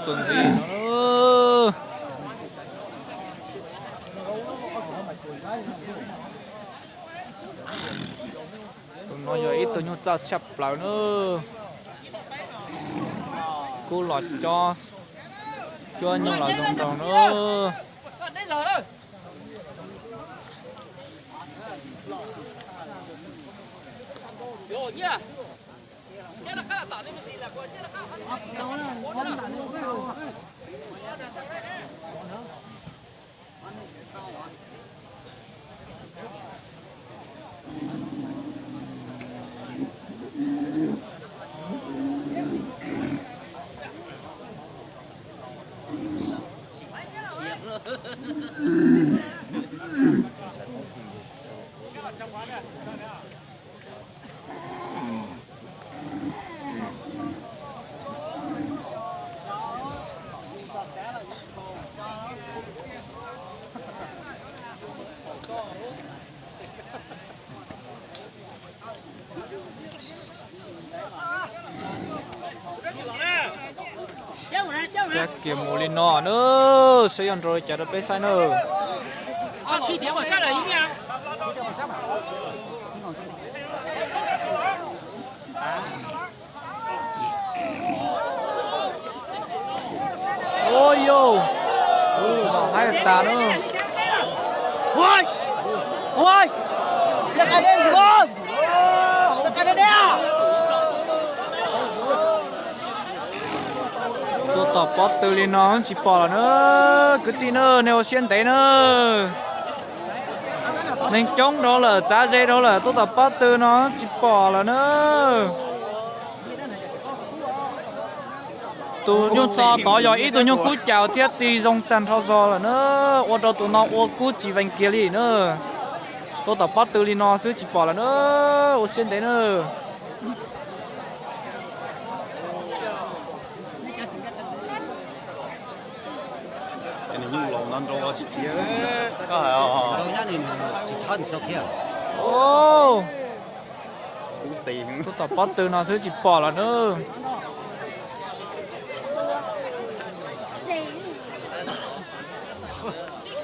Txuas ntxiv no. Tus no yog ib tug nyuj txawj tshaj plaws na. Kub los cob, cuab nyuj los zoo nraug na. Cab kiag mus li no na, saib yuav nrau li cas rau peb saib na. Ua yau, haib tas na. Tuaj tom pob tw li no tsis pom lawm na, kwv tij na, nej ua siab ntev na. Neeg coob dhau lawm, txav ze dhau lawm, tuaj tom pob tw no tsis pom lawm na. Tus nyuj txo tod yog ib tug nyuj kub caum thiab ti zoo tag nrho zog lawm na, ua rau tus no ua kub tsis vees kiag li na. Tuaj tom pob tw li no xwb tsis pom lawm na, ua siab ntev na. Nws nyuj laus no nrau tsis khiav, koj hais os. Tuaj tom pob tw no xwb tsis pom lawm na.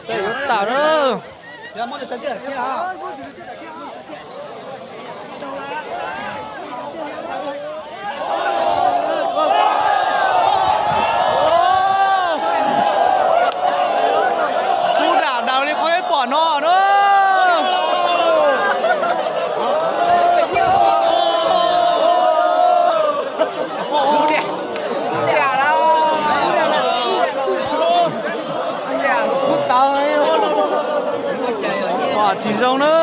Tej yuav tawm na. Kub dam daws li qhov peb pom no na. Kub tawv, pom tsis zoo na.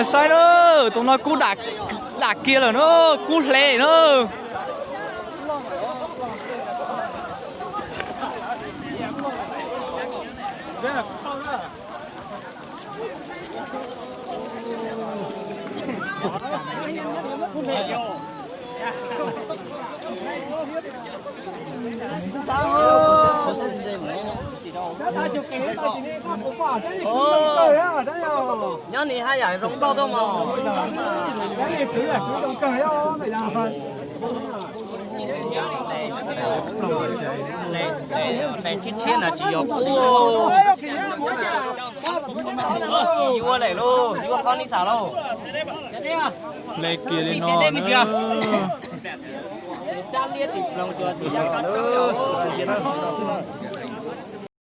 Saib na, tus no kub dam kiag lawm na, kub hle na. Nyob ni haj yam zoo nkauj tuaj mog. Tes tshiab tshiab na tsis yog kub. Tsis yuav lawm lauj, yuav qhov nij xam lauj. Hle kiag li no.